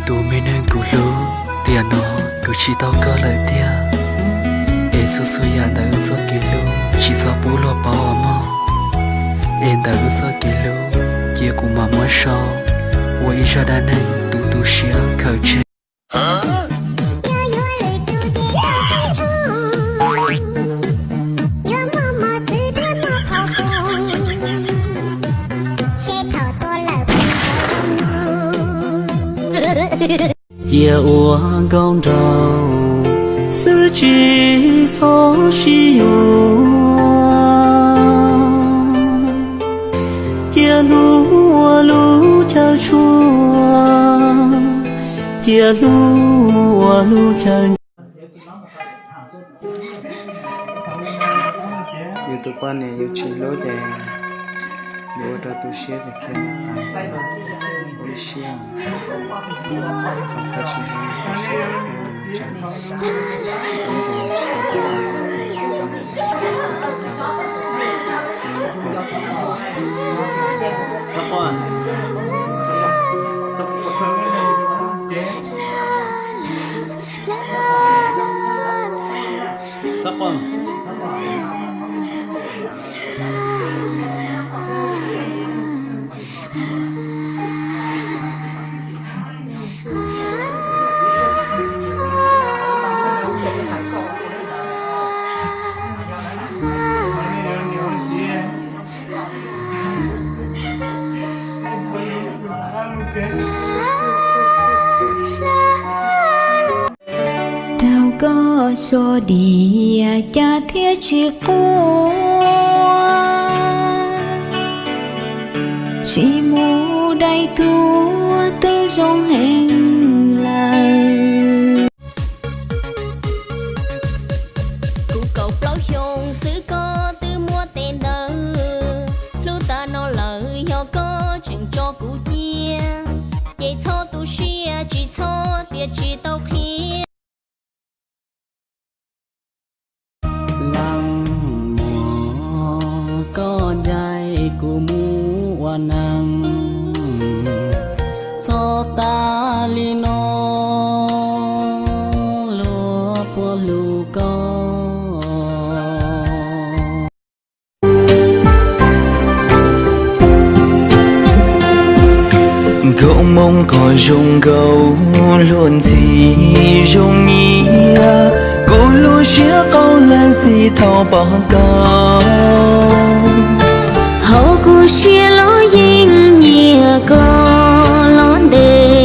Tus me neeg kuv hlub, tiam no kuv tsis tau koj lawm tiag, es txhua txhua yam ntawm wb txoj kev hlub tsis txhob pub luag paub os mog. Es ntawm wb txoj kev hlub, cia kuv mam muab so ua ib zaj dab neeg tu tu siab khaws tseg. Cia ua nkauj nraug xwb tsis txhob sib yuav, cia hlub ua lub chaw tshua, cia hlub ua lub chaw. Yus tus poj niam yus tsis hlub ces yus ua rau tu siab ces khiav mus ib siab, qhov tsis hlub tu siab khiav mus tsev. Txhob quaj. Rau koj so diam cas thiaj tsis quaj, tsis mus dai tuag twb zoo heev lawm. Kuv kaum plaub xyoo xwb koj twb muab tes ntawd, hlub tas no lawm yog koj tseem tso kuv cia, ces txhob tu siab tsis txhob tias tsis tau qhia. Leej muam, koj ncaim kuv mus ua neej, txhob tas li no luag puas hlub koj. Nkauj Hmoob koj zoo nkauj, luag ntxhi zoo nyiam, kuv lub siab qaug lawm txij thaum pom koj. Hauv kuv siab los yeej nyiam koj,